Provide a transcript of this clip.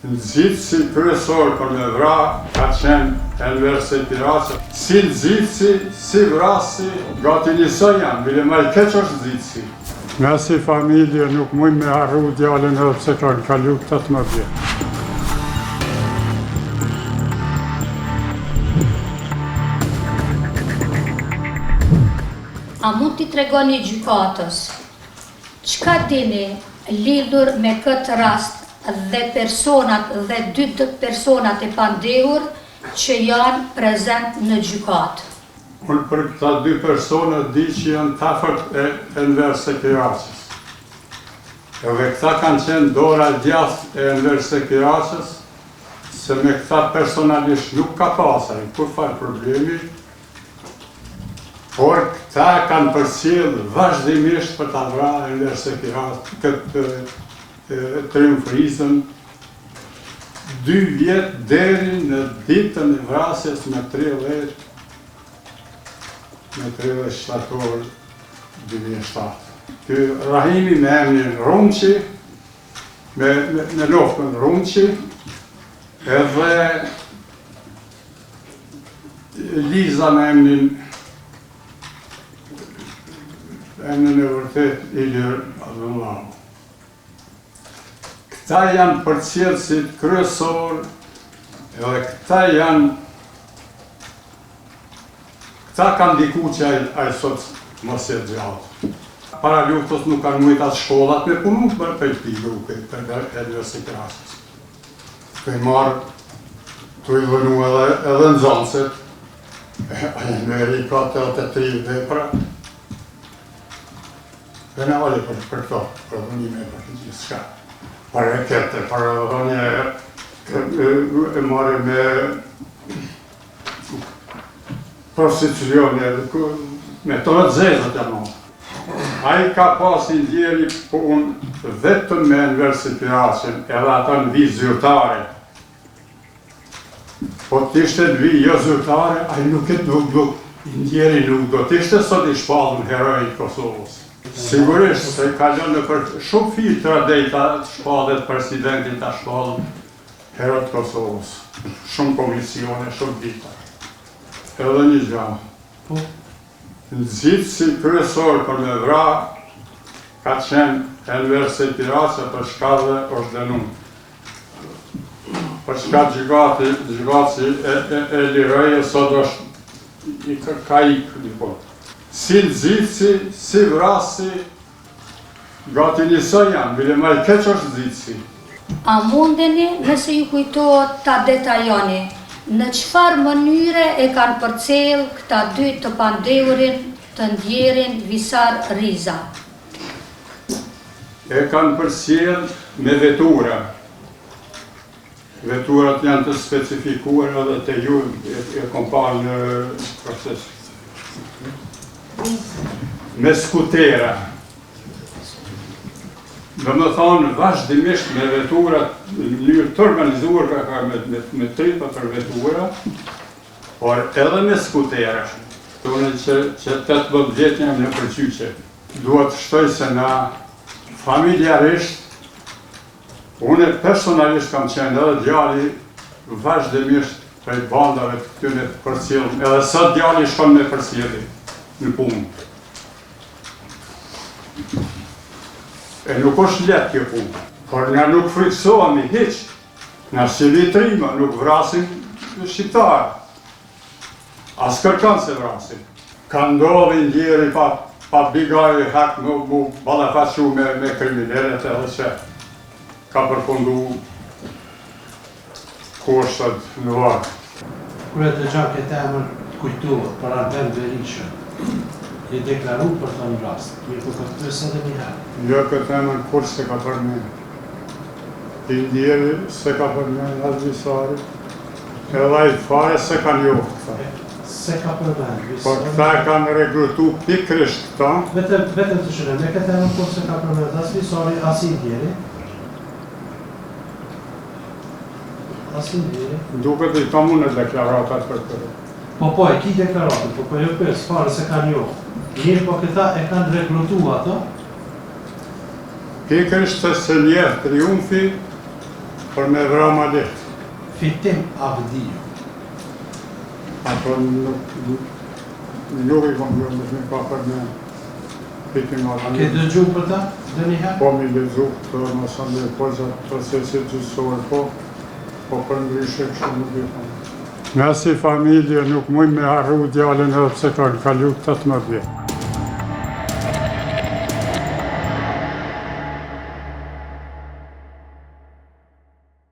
Nxitësi kryesor për me vra ka qenë Enver Sekiraqa. Si nxitësi, si vrasësi, gati njësoj janë, bile ma i keq është nxitësi. Na si familje nuk mujmë me harru djalin edhe pse kanë kalu 18 vjet. A mund t'i tregoni gjykatës çka dini lidhur me këtë rast dhe personat dhe dy personat e pandehur që janë prezent në gjykatë. Unë për këta dy persona di që janë të afërt e Enver Sekiraqës. Edhe këta kanë qenë dora e djathtë e Enver Sekiraqës, se me këta personalisht nuk ka pas ai kurrfarë problemi, por këta kanë përcjellë vazhdimisht për ta vra Enver Sekiraqën, këtë Triumf Rizën dy vjet deri në ditën e vrasjes me 30 me 30 shtator 2007. Ky Rahimi me emrin Rrumqi, me, me, me nofkën Rrumqi, edhe Liza me emrin emrin e vërtet Ilir Abdullahu. Këta janë përcjellësit kryesor edhe këta janë këta kanë ndiku që ai, ai sot mos jetë gjallë. Para luftës nuk kanë mujt as shkollat me punu për për këtij grupi, për Enver Sekiraqës. Tu i marrë, tu i dhunu edhe, edhe nxënësit, Enveri ka 83 vepra, Penale për, për këto, për dhunime, për të gjithçka. Për rekete, për dhënie e, e marrë me prostitucion, me të të zezat e marrë. Ai ka pas i ndjeri punë vetëm me Enver Sekiraqën, edhe ata në vijë zyrtare. Po të ishte në vijë jo zyrtare, ai nuk e nuk nuk i ndjeri nuk do të ishte sot i shpallur hero i Kosovës. Sigurisht se kalon nëpër shumë filtra deri ta shpallet presidenti ta shpall hero të Kosovës. Shumë komisione, shumë filtra. Edhe një gjë. Po. Nxitësi kryesor për me vra ka qenë Enver Sekiraqa për çka dhe është dënu. Për çka gjykati, gjykatësi e, e, e liroi e sot është i ka, ka ikë diku. Si nxitësi, si vrasësi, gati njësoj janë, bile ma i keq është nxitësi. A mundeni, nëse ju kujtohet, ta detajoni, në çfarë mënyre e kanë përcjellë këta dy të pandehurin të ndjerin Visar Riza? E kanë përcjellë me vetura. Veturat janë të specifikuara edhe te ju e, e kom parë në proces. Me skutera. Domethonë, vazhdimisht me veturat në mënyrë të organizuar ka ka me, me, me tri për vetura, por edhe me skutera. Unë që, që 18 vjet jam nëpër gjyqe. Dua të shtoj se na familjarisht, unë personalisht kam qenë edhe djali vazhdimisht prej bandave të këtyre të përcjellëm, edhe sot djali shkon me përcjellje në punë. E nuk është lehtë kjo punë, por na nuk frikësohemi hiç, na s'jemi trima, nuk vrasim shqiptarë. As kërkan s'e vrasim. Ka ndodhë i ndjeri pa pa bigajë hak me mu ballafaqu me me kriminelët edhe që ka përfundu ku është sot në varr. Kur e dëgjon këtë emër të kujtohet për Arben Berishën. Je deklaru për të në rast, mirëpo po të pyes edhe një herë. Jo këtë emër kurrë s'e ka përmend. I ndjeri s'e ka përmend as Visari. Edhe ai fare s'e ka njohë këta. S'e ka përmend Visari. Po këta e kanë rekrutu pikërisht këta. Vetëm vetëm të shënoj, me këtë emër kurrë s'e ka përmend as Visari, as i ndjeri. As i ndjeri. Duket i kam unë deklaratat për këtë. Po po, e ki deklaratën, po po ju pyes, fare s'e ka njohë. Mirë, po këta e kanë rekrutu ato? Pikërisht se s'e njeh Triumfi. Për me vra ma lehtë. Fitim Avdiu. Ato nuk, nuk i kom jo, nuk i ka për me Fitim Avdiu. Ke dëgju për ta, ndonjëherë? Po mi lexu këtë, masanej, po gjatë procesit gjyqësor, po, po përndryshe kështu nuk i kom. Na si familje nuk mujmë me harru djalin edhe pse kanë kalu 18 vjet.